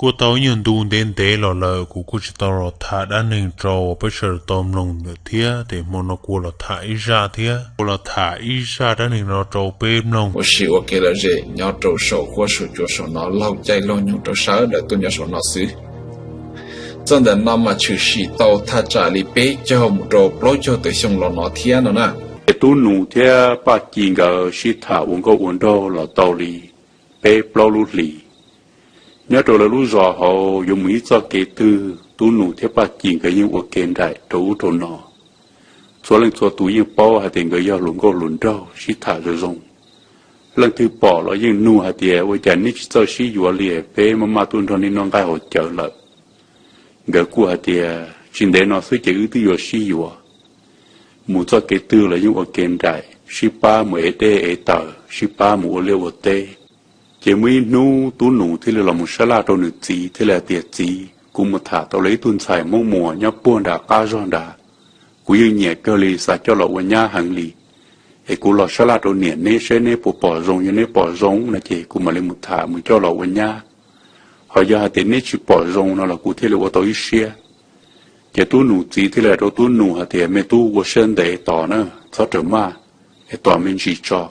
Kuj tau ib nyuag ntu ntev ntev los lawm kuv kuj tsis tau los tham dab neeg rau peb sawv daws tau mloog lawm thiab, ces hmo no kuv los tham ib zaj thiab, kuv los tham ib zaj dab neeg no rau peb mloog. Ua si ua ke lom zem nyob rau saum huab saum cua saum no laug caij laug nyoog rau sawv daws tuaj nyob saum no xwb. Txoj ntawm no mas tshwm sim tau thaj tsam li peb caug mus rau plaub caug tawm xyoo los no thiab no na. Ces Tub Nus thiab Paj Ci nkawd sib tham ua nkauj ua nraug los tau li peb plaub lub hlis. Nyob rau lawv lub zos hauv yuav mus ib txoj kev twg, Tub Nus thiab Paj Ci nkawd yeej ua ke nraim rau ub rau no. Txhua leej txhua tus yeej paub hais tias nkawd yog hluas nkauj hluas nraug sib tham zoo zoo. Leej twg pom los yeej nug hais tias, ua cas neb tsis txawj sib yuav li, peb maj maj tuaj nrog neb noj nqaij haus cawv lawm. Nkawd kuj hais tias, tsis ntev no xwb ces wb twb yuav sib yuav. Mus txoj kev twg los yeej ua ke nraim, sib pab mus ev dej ev taws, sib pab mus ua liaj ua teb. Ces muaj ib hnub Tub Nus thiaj li los mus sab laj rau nws txiv thiaj li hais tias, txiv, kuv mus tham tau lawv ib tug ntxhais Hmoob Muas nyob puag nram qab zog nrad, kuv yeej nyiam kawg li, xav coj los ua nyab heev li. Es kuv los sab laj rau niam neb seb neb puas pom zoo, yog neb pom zoo no ces kuv mam li mus tham mus coj los ua nyab. Ho yog hais tias neb tsis pom zoo no los kuv thiaj li ua tau ib siab. Ces Tub Nus txiv thiaj li hais rau Tub Nus hais tias, me tub, ua siab ntev tos na, txhob raws maj, es tos me ntsis tso.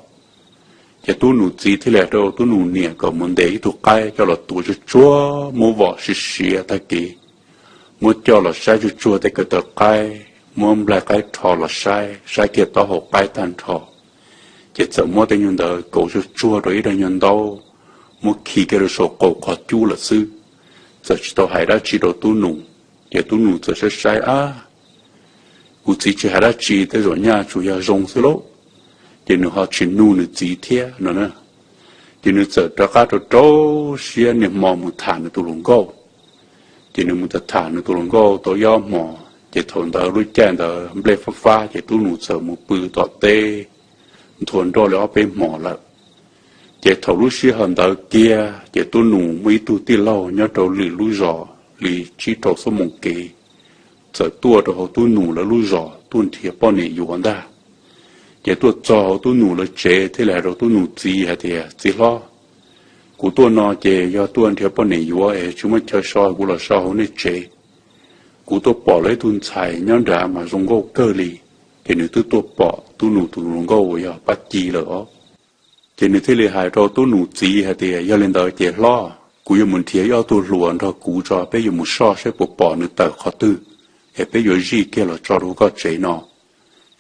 Ces Tub Nus txiv thiaj li hais rau Tub Nus niam kom mus ntes ib tug qaib coj los tuav tsuag tsuag, muab vom siav siav tag kev, muab coj los saib tsuag tsuag tej kaw taw qaib, muab nplaig qaib rho los saib, saib kiag taub hau qaib tag nrho. Ces txawm muab tej nyuag ntawd kauv tsuag tsuag rau ib daig nyuag ntaub, muab khi kiag rau saum qaum qhov cub lawm xwb. Txawm tsis tau hais dab tsi rau Tub Nus. Ces Tub Nus txawm saib saib, ab, kuv txiv tsis hais dab tsi, tej zaum nyaj tsuas yog zoo xwb lauj. Ces nws ho tsis nug nws txiv thiab no na. Ces nws txawm rov qab rau rau siab niaj hmo mus tham nws tus hluas nkauj. Ces nws mus tham tham nws tus hluas nkauj tau ib ob hmos, ces thaum ntawd lub caij ntawd nplej fab fab, ces Tub Nus txawm mus pw tom teb nthua nroj li ob peb hmos lawm. Ces thaum lub sij hawm ntawd kiag ces Tub Nus muaj ib tug tij laug nyob rau lwm lub zos li tsib rau xuab moos kev, txawm tuaj rau hauv Tub Nus lawv lub zos tuaj nrhiav poj niam yuav ntag. Ces tuaj txog hauv Tub Nus lawv tsev thiaj li hais rau Tub Nus txiv hais tias, txiv hlob, kuv tuaj no ces yog tuaj nrhiav poj niam yuav es tsis muaj chaw so, kuv los so hauv nej tsev. Kuv tuaj pom lawv ib tug ntxhais nyob nrad mas zoo nkauj kawg li. Ces nws twb tuaj pom Tub Nus tus hluas nkauj uas yog Paj Ci lawm os. Ces nws thiaj li hais rau Tub Nus txiv hais tias, yog li ntawd ces hlob, kuv yuav mus nrhiav ib ob tug hluas nrog kuv tso, peb yuav mus soj saib puas pom nws tawm qhov twg, es peb yuav zij kiag los tso rau koj tsev no.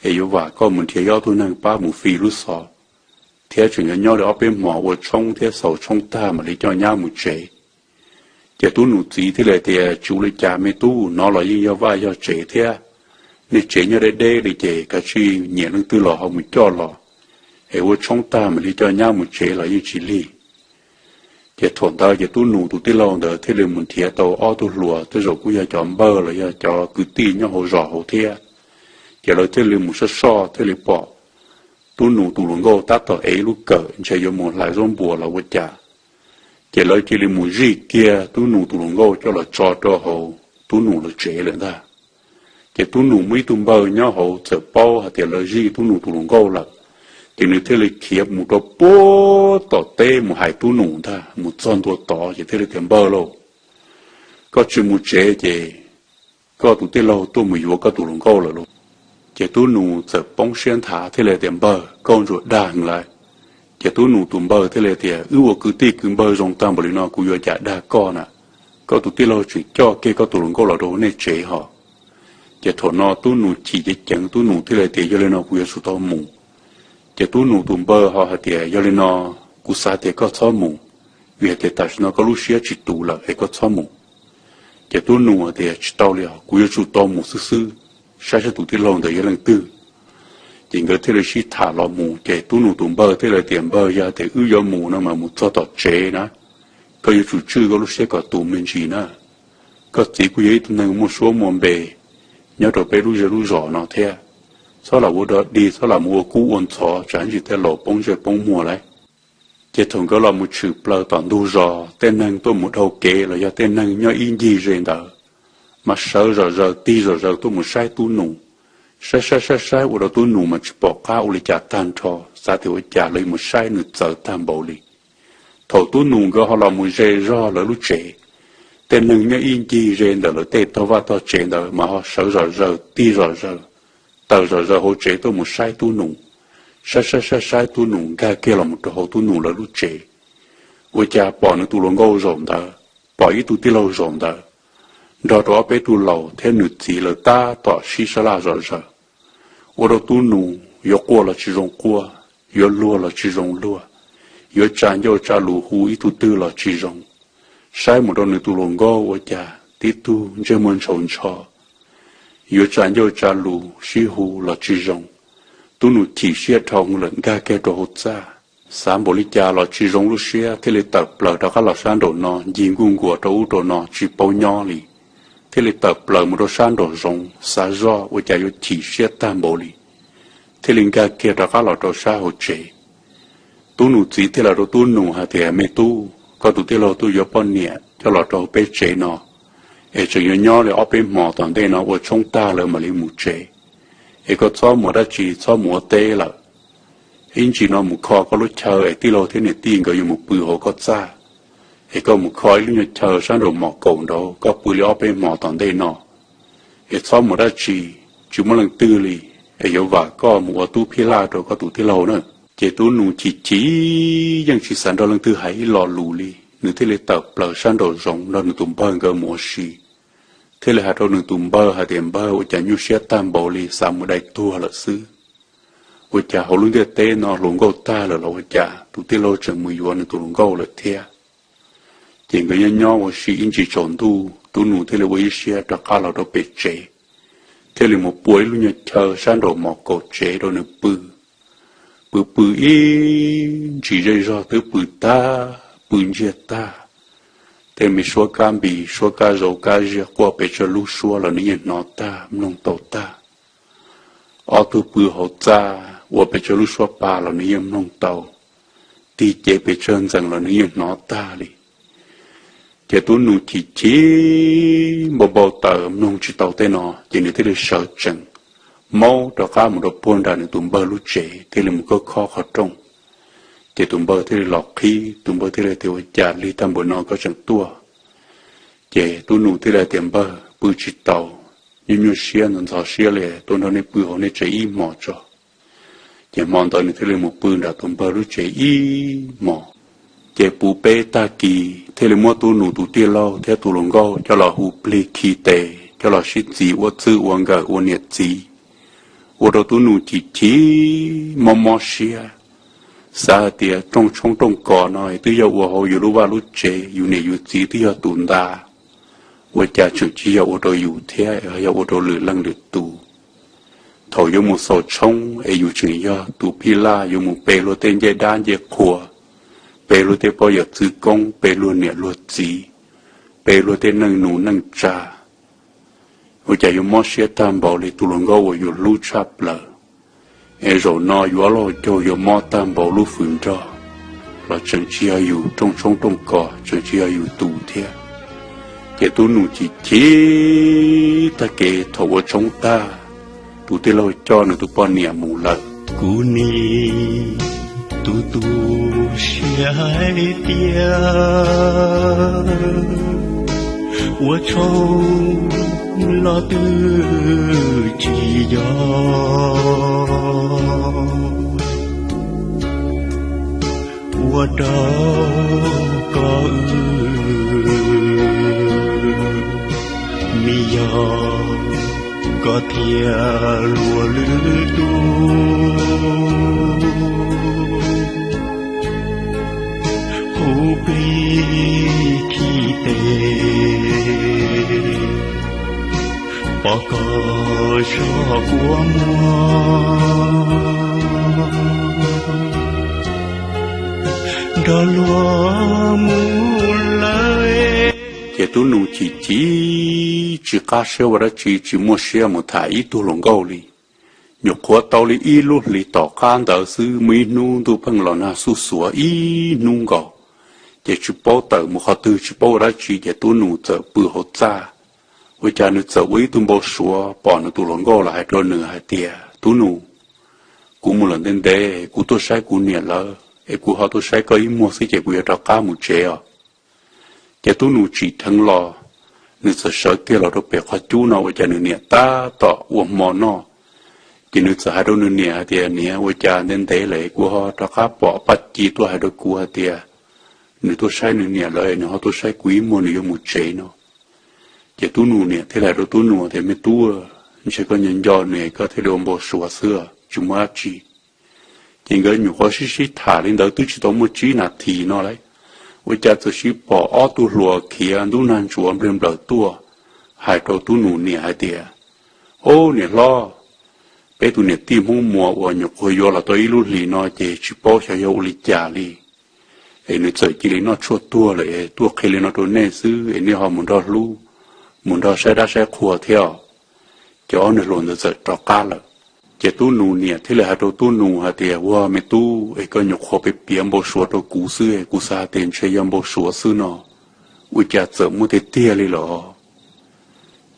Es yuav vam koj mus nrhiav ib ob tug neeg pab mus fi lub xov, thiab tseem yuav nyob li ob peb hmos ua tshoob thiab xaus tshoob tag mam li coj nyab mus tsev. Ces Tub Nus txiv thiaj li tias, tsis ua li cas me tub, no los yeej yog vaj yog tsev thiab. Nej tsev nyob deb deb li ces kav tsij nyiam leej twg los ho mus coj los, es ua tshoob tag mam li coj nyab mus tsev los yeej tsis lig. Ces thaum ntawd ces Tub Nus tus tij laug ntawd thiaj li mus nrhiav tau ob tug hluas, tej zaum kuj yog cov npawg los yog cov kwv tij nyob hauv zos hauv thiab. Ces lawv thiaj li mus soj soj thiaj li pom Tub Nus tus hluas nkauj tab tom ev ib lub kawm ntshe yuav mus hlais zaub npua los ua cas. Ces lawv cia li mus zij kiag Tub Nus tus hluas nkauj coj los tso rau hauv Tub Nus lawv tsev lawm ntag. Ces Tub Nus muaj ib tug npawg nyob hauv txawm paub hais tias lawv zij Tub Nus tus hluas nkauj lawm, ces nws thiaj li khiav mus rau puag tom teb mus hais Tub Nus ntag, mus txog ntua tod ces thiaj li tias, npawg lauj, koj tsis mus tsev ces koj tus tij laug tuaj mus yuav koj tus hluas nkauj lawm lauj. Ces Tub Nus txawm poob siab nthav thiaj li tias, npawg, koj ntsuas dag heev lawm. Ces Tub Nus tus npawg thiaj li tias, wb ua kwv tij kwv npawg zoo tag npaum li no kuv yuav cas dag koj na, koj tus tij laug tseem coj kiag koj tus hluas nkauj los rau hauv nej tsev ho. Ces thaum no Tub Nus chim ceev ceev, Tub Nus thiaj li tias, yog li no kuv yuav tsum tau mus. Ces Tub Nus tus npawg ho hais tias, yog li no kuv xav tias koj txhob mus, vim hais tias tam sim no koj lub siab tsis tus lawm es koj txhob mus. Ces Tub Nus hais tias, tsis tau li os, kuv yuav tsum tau mus xwb xwb, saib saib tus tij laug ntawd yog leej twg. Ces nkawd thiaj li sib tham los mus, ces Tub Nus tus npawg thiaj li tias, npawg, yog tias wb yuav mus no mas mus txog tom tsev na, koj yuav tsum tswj koj lub siab kom tus me ntsis na. Koj txiv kuj yog ib tug neeg muaj suab muaj npe nyob rau peb lub zej lub zos no thiab. Txhob lam ua dog dig, txhob lam mus ua kub ua ntxhov tsam ntsis tej laus poob ntsej poob muag lauj. Ces thaum nkawd los mus tshwm plaws tom ntug zos, tej neeg tuaj mus dhau kev los yog tej neeg nyob ib ncig ze ntawd mas sawv zom zaws tig zom zaws tuaj mus saib Tub Nus. Saib saib saib saib ua rau Tub Nus mas tsis pom qab ua li cas tag nrho, xav tias ua cas lawv mus saib nws txawv tag npaum li. Thaum Tub Nus nkawd ho los mus ze zog lawv lub tsev, Tej neeg nyob ib ncig ze ntawm lawv tej tog vaj tog tsev ntawd mas ho sawv zom zaws tig zom zaws, tawm zom zaws hauv tsev tuaj mus saib Tub Nus. Saib saib saib saib Tub Nus nkag kiag los mus rau hauv Tub Nus lawv lub tsev. Ua cas pom nws tus hluas nkauj zaum ntawd, pom ib tug tij laug zaum ntawd, nrog rau ob peb tug laus thiab nws txiv lawv tab tom sib sab laj zom zaws. Ua rau Tub Nus yuav quaj los tsis zoo quaj, yuav luag los tsis zoo luag, yuav tsa ncauj tsa lus hu ib tug twg los tsis zoo. Saib mus rau nws tus hluas nkauj ua cas tib tug ntsej muag ntshaus ntsho, yuav tsa ncauj tsa lus sib hu los tsis zoo. Tub Nus chim siab dhau hwv lawm nkag kiag rau hauv txaj, xav npaum li cas los tsis zoo lub siab thiaj li tawm plaws rov qab los sab nraum no ncig nkuj nkuas rau ub rau no tsis paub nyob li. Thiaj li tawm plaws mus rau sab nraum zoov xav zoj ua cas yuav chim siab tag npaum li, thiaj li nkag kiag rov qab los rau sab hauv tsev. Tub Nus txiv thiaj li hais rau Tub Nus hais tias, Me tub, koj tus tij laug tuaj yuav poj niam coj los rau peb tsev no, es tseem yuav nyob li ob peb hmo, tom ntej no ua tshoob tag lawm mam li mus tsev. Es koj txhob mus dab tsi, txhob mus ua teb lawm. Ib ntsis no mus kho koj lub chaw es tij laug thiab niam tij nkawd yuav mus pw hauv koj txaj. Es koj mus kho ib lub nyuag chaw sab nraum mos kaum nraud, koj pw li ob peb hmo tom ntej no. Es txhob mus dab tsi, tsis muaj leej twg li, es yuav vam koj mus ua tub phij laj rau koj tus tij laug na. Ces Tub Nus chim chim, yeej tsis xav nrog leej twg hais ib lo lus li, nws thiaj li tawm plaws sab nraum zoov nrog nws tus npawg nkawd mus ua si. Thiaj li hais rau nws tus npawg hais tias, Npawg, ua cas nyuaj siab tag npaum li, xav mus dai tuag lawm xwb. Ua cas hauv lub ntiaj teb no hluas nkauj tag lawm los ua cas tus tij laug tseem mus yuav nws tus hluas nkauj lawm thiab? Ces nkawd nyob nyob ua si ib ntsis tsaus ntuj, Tub Nus thiaj li ua ib siab rov qab los rau pem tsev, thiaj li mus pua ib lub nyuag chaw sab nraum mos kaum tsev rau nws pw. Pw pw ib ntsis zej zog twb pw tag, pw ntsiag tag. Tej me suab kab npis, suab kab zauv kab ziag quaj pes tsawg lub suab los nws yeej hnov tag, mloog tau tag. Ob tug pw hauv txaj ua pes tsawg lub suab pa los nws yeej mloog tau, tig cev pes tsawg ntxees los nws yeej hnov tag li. Ces Tub Nus chim chim npau npau taws mloog tsis tau tej no, ces nws thiaj li sawv tsees, maub rov qab mus rau puag nram nws tus npawg lub tsev, thiaj li mus khob khob qhov rooj. Ces tus npawg thiaj li los qhib, tus npawg thiaj li tias, Ua cas lig tag npaum no koj tseem tuaj? Ces Tub Nus thiaj li hais tias, Npawg, pw tsis tau, nyuaj nyuaj siab ntxhov ntxhov siab li, tuaj nrog nej pw hauv nej tsev ib hmos tso. Ces hmo ntawd nws thiaj li mus pw nram tus npawg lub tsev ib hmos. Ces puv peb tag kis thiaj li muab Tub Nus tus tij laug thiab tus hluas nkauj coj los hu plig khi tes, coj los sib txis ua txwj ua nkawm ua niam txiv, ua rau Tub Nus chim chim mob mob siab, xav hais tias rooj tshoob rooj kos no twb yog ua hauv yus lub vaj lub tsev, yus niam yus txiv twb yog tus nta, ua cas tseem tsis yog ua rau yus thiab, yog ua rau lwm leej lwm tus. Thaum yuav mus xaus tshoob es yus tseem yog tus phij laj yuav mus pe luag tej ncej dab ncej qhua, pe luag tej poj yawm txwv koob, pe luag niam luag txiv, pe luag tej neej nus neej tsa. Ua cas yuav mob siab tag npaum li, tus hluas nkauj uas yus hlub tshaj plaws, es zaum no yus ob lub hauv caug yuav mob tag npaum lub fwm nrog, los tseem tsis yog yus rooj tshoob rooj kos, tseem tsis yog yus tus thiab. Ces Tub Nus chim chim tag kev thaum ua tshoob tag, tus tij laug coj nws tus poj niam mus lawm. Kuv nim tus tu siab hais tias ua tshoob los twb tsis yog ua rau koj wb mi yog koj thiaj luag lwm tus. Hu plig khi tes pom koj zog kua muag nrog luag mus lawm. Ces Tub Nus chim chim tsis qab siab ua dab tsi, tsis muaj siab mus tham ib tug hluas nkauj li. Nyuam qhuav tau li ib lub hlis tom qab ntawd xwb, muaj ib hnub ntuj pheej los nag xuj xuav ib hnub nkaus, ces tsis paub tawm mus qhov twg, tsis paub ua dab tsi, ces Tub Nus txawm pw hauv txaj. Ua cas nws txawm ua ib tug npau suav pom nws tus hluas nkauj los hais rau nws hais tias, Tub Nus, kuv mus lawm ntev ntev, kuv tuaj saib kuv niam lawv, es kuv ho tuaj saib koj ib muag xwb ces kuv yuav rov qab mus tsev os. Ces Tub Nus tsim dheev los, Nws txawm sawv kiag los rau pem qhov cub no ua cas nws niam tab tom ua hmo noj. Ces nws txawm hais rau nws niam hais tias, Niam, ua cas ntev ntev lawm kuv ho rov qab pom Paj Ci tuaj hais rau kuv hais tias nws tuaj saib nws niam lawm, nws ho tuaj saib kuv ib muag, nws yuav mus tsev no. Ces Tub Nus niam thiaj li hais rau Tub Nus tias, Me tub, ntshe koj nco nco nws, koj thiaj li ua npau suav xwb, tsis muaj dab tsi. Ces nkawd nyuam qhuav sib sib tham li ntawd twb tsis tau muaj tsib nas this no lawm, ua cas txawm sis pom ob tug hluas khiav ntub nag ntsuav nplawg nplawm tuaj, hais rau Tub Nus niam hais tias, Ob, niam hlob, peb tus niam tij Hmoob Muas uas nyuam qhuav yuav los tau ib lub hlis no ces tsis paub xyov yog ua li cas li, es nws txawm cia li noj tshuaj tuag lawm es tuaj qhia li no rau nej xwb es nej ho mus nrog hlub, mus nrog saib dab saib qhua thiab. Ces ob niag hluas ntawd txawm rov qab lawm. Ces Tub Nus niam thiaj li hais rau Tub Nus hais tias, Ua, me tub, es koj nyuam qhuav piav piav npau suav rau kuv xwb es kuv xav hais tias ntshe yog npau suav xwb no, ua cas txawm muaj tiag tiag li lawm?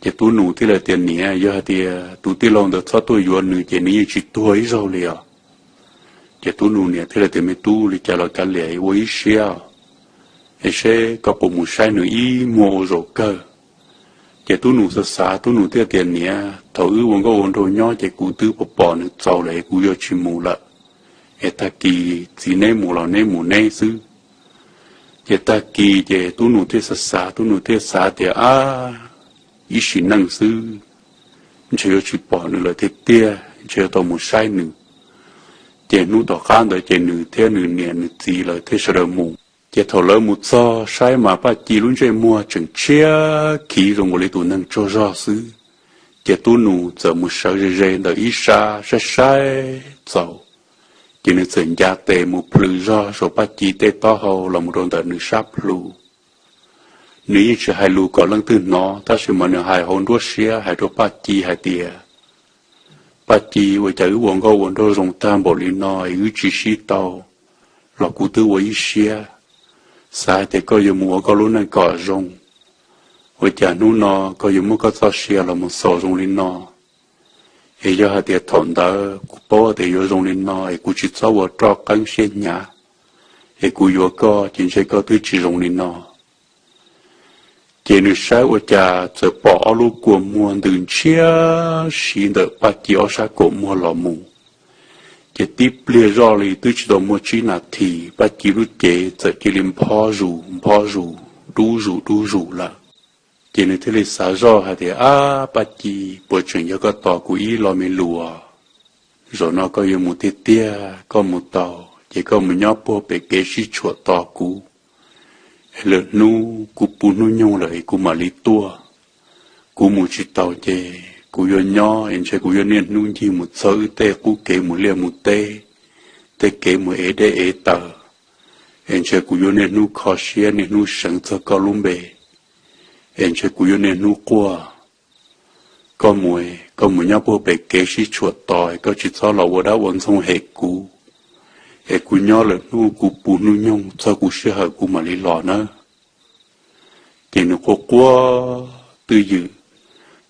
Ces Tub Nus thiaj li tias, Niam, yog hais tias tus tij laug ntawd txhob tuaj yuav nws ces nws yeej tsis tuag ib zaug li os. Ces Tub Nus niam thiaj li tias, Me tub, li cas los kav liam ua ib siab, es seb koj puas mus saib nws ib muag ua zaum kawg. Ces Tub Nus xav xav, Tub Nus thiaj tias, Niam, thaum wb ua nkauj ua nraug nyob ces kuv twb pom pom nws txaus lawm es kuv yuav tsis mus lawm, es tag kis txiv neb mus los neb mus neb xwb. Ces tag kis ces Tub Nus thiaj xav xav, Tub Nus thiaj xav tias, Ab, ib sim neej xwb, ntshe yuav tsis pom nws lawm tiag tiag, ntshe yuav tau mus saib nws. Ces hnub tom qab ntawd ces nws thiab nws niam nws txiv lawv thiaj sawv daws mus. Ces thaum lawv mus txog saib mas Paj Ci lub ntsej muag tseem tshiab khiv zoo nkaus li tus neeg tsaug zog xwb. Ces Tub Nus txawm mus sawv ze ze ntawm ib sab saib saib txaus, ces nws txawm ncav tes mus plhws zog saum Paj Ci tej taub hau los mus rau ntawm nws sab plhu. Nws yeej tsis hais lus kom leej twg hnov, tab sis mas nws hais hauv nruab siab hais rau Paj Ci hais tias, Paj Ci, ua cas wb ua nkauj ua nraug zoo tag npaum li no es wb tsis sib tau, los kuv twb ua ib siab, xav hais tias koj yuav mus ua koj lub neej kom zoo, ua cas hnub no koj yuav muab koj txoj sia los mus xaus zoo li no? Es yog hais tias thaum ntawd kuv paub tias yuav zoo li no es kuv tsis txhob ua roj qeeb siab hnyav, es kuv yuav koj ces ntshe koj twb tsis zoo li no. Ces nws saib ua cas txawm pom ob lub kua muag ntws ntshiab siv ntawm Paj Ci ob sab kaum muag los mus. Ces tib pliag zoj li twb tsis tau muaj tsib nas this, Paj Ci lub cev txawm cia li nphob zus nphob zus, dub zus dub zus lawm. Ces nws thiaj li xav zoj hais tias, Ab, Paj Ci, puas tseem yog koj tos kuv ib lo me lus os? Zaum no koj yuav mus tiag tiag, koj mus tau ces koj mus nyob puag pem kev sib tshuam tos kuv, es lwm hnub kuv puv hnub nyoog lawm es kuv mam li tuaj. Kuv mus tsis tau ces kuv yuav nyob es ntshe kuv yuav niaj hnub ncig mus txog wb tej qub kev mus liaj mus teb, tej kev mus ev dej ev taws, es ntshe kuv yuav niaj hnub kho siab niaj hnub seev txog koj lub npe, es ntshe kuv yuav niaj hnub quaj. Koj mus, koj mus nyob puag pem kev sib tshuam tos, koj tsis txhob los ua dab ua ntxoog hem kuv, es kuv nyob lwm hnub kuv puv hnub nyoog txog kuv sij hawm kuv mam li los nawb. Ces nws quaj quaj twj ywm,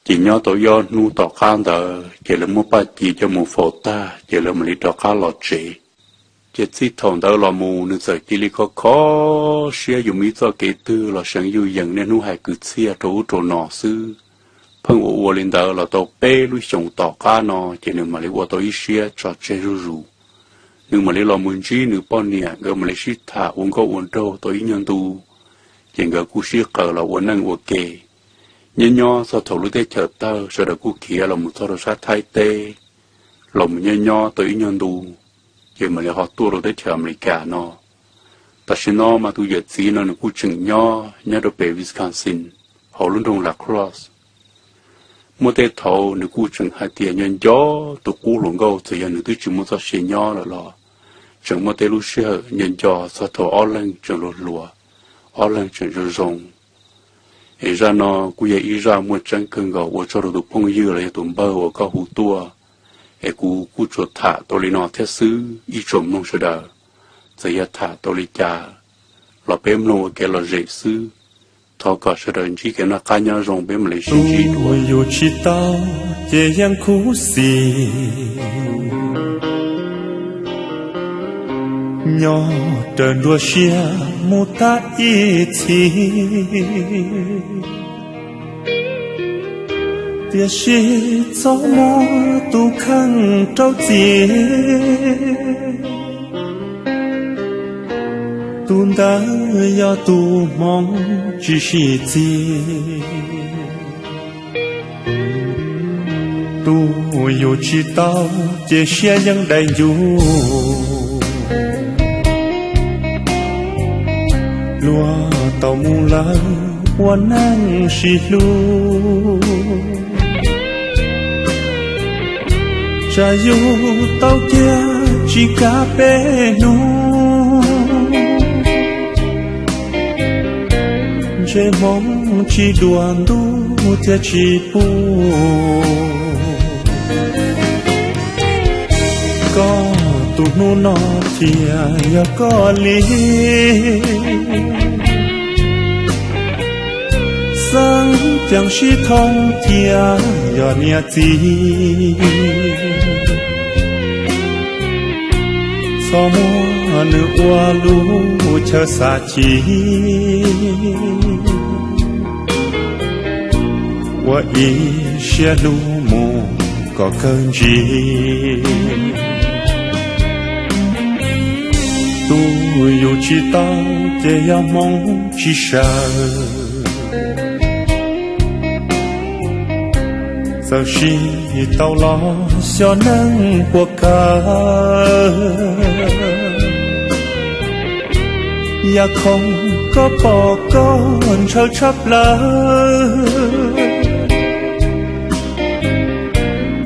ces nyob tau ib ob hnub tom qab ntawd ces lawv muab Paj Ci coj mus faus tag ces lawv mam li rov qab los tsev. Ces txij thaum ntawd los mus nws txawm cia li kho kho siab yuav mus ib txoj kev twg los seev yuj yees niaj hnub hais kwv txhiaj rau ub rau no xwb. Pheej ua ua li ntawd los tau peb lub xyoos tom qab no ces nws mam li ua tau ib siab tso tseg zuj zus. Nws mam li los mus ntsib nws poj niam, nkawd mam li sib tham ua nkauj ua nraug tau ib nyuag ntu, ces nkawd kuj sib qaws los ua neej ua ke. Nyob nyob txog thaum lub teb chaws tawg sawv daws kuj khiav los mus txog rau sab Thaib teb, los mus nyob nyob tau ib nyuag ntu, ces mam li ho tuaj rau teb chaws Amelikas no. Tam sim no mas tus yawm txiv no nws kuj tseem nyob nyob rau pem Wisconsin, hauv lub nroog La Crosse. Muaj tej thaum nws kuj tseem hais tias nco nco tus qub hluas nkauj, txawm yog nws twb tsis muaj txoj sia nyob lawm los tseem muaj tej lub sij hawm nco nco txog thaum ob leeg tseem hluas hluas, ob leeg tseem zoo zoo. Es zaj no kuj yog ib zaj muaj tseeb kawg nkaus ua tsaug rau tus phooj ywg los yog tus npawg uas koj hu tuaj, es kuv kuj tsuas tham tau li no thiab xwb ib tsoom mloog sawv daws. Txawm yog tham tau li cas los peb mloog ua kev lom zem xwb. Thov kom sawv daws ntsib kev noj qab nyob zoo, peb mam li sib ntsib dua. Yus tsis tau ces yeej khuv xim, nyob raws nruab siab mus tag ib txhis. Tiam sis txhob muab tus kheej rau txim, tus ntawd yog tus hmoov tsis sib txig. Tus yus tsis tau ces siab yeej dai ncuv, luag tau mus lawm ua neej sib hlub. Tsam yus tau kiag tsis kav peb hnub, ntshe hmoov tsis dua ntuj thiaj tsis pub. Koj tus hnub no thiaj yog koj li, xeeb ceem sib thoo cia yog niam txiv. Txhob muab nws ua lub chaw xav chim, ua ib siab hlub mus kom kawg ntsis. Tus yus tsis tau ces yog hmoov tsis sawv, txawm sim tau los xyov neej puas kawg. Yam khoom koj pom koj ntshaw tshaj plaws,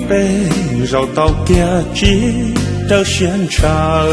peb zaum tau kiag tsis raws siab ntshaw.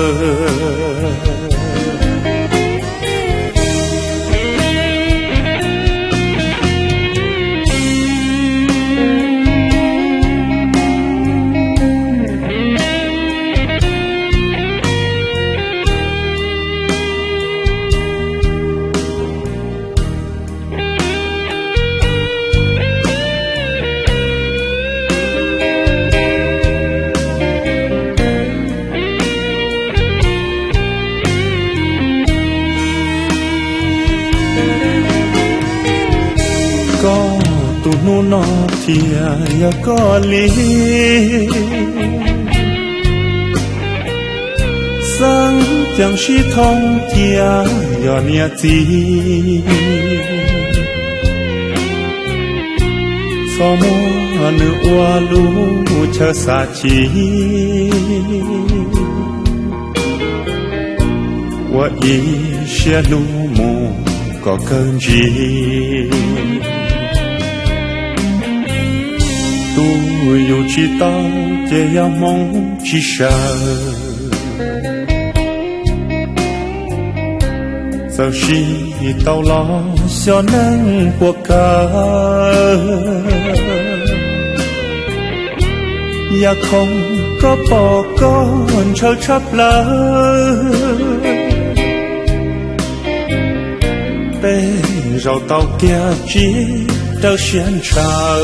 Koj tus hnub no thiaj yog koj li, xeeb ceem sib thoo cia yog niam txiv. Txhob muab nws ua lub chaw xav chim, ua ib siab hlub mus kom kawg ntsis. Tus yus tsis tau ces yog hmoov tsis sawv, txawm sim tau los xyov neej puas kawg. Yam khoom koj pom koj ntshaw tshaj plaws, peb zaum tau kiag tsis raws siab ntshaw.